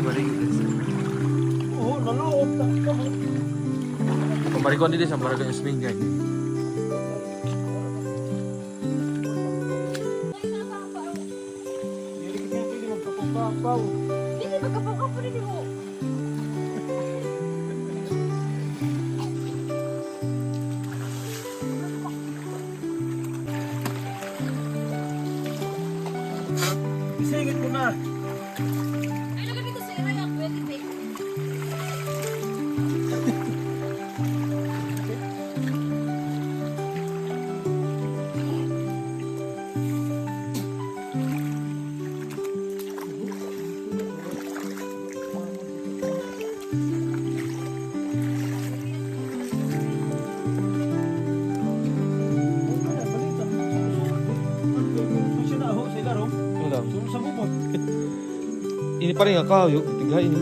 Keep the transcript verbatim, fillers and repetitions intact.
Oo, nalaot na. Pamarikuan dito sa Barangay Ismingay. Dili magkapaw-kapaw. Dili magkapaw-kapaw, dili mo. Isingit mo na. Ay, lagay dito sa ira, yung pwede, babe. Ano? Ini pa rin nga kahoy, tigha ini.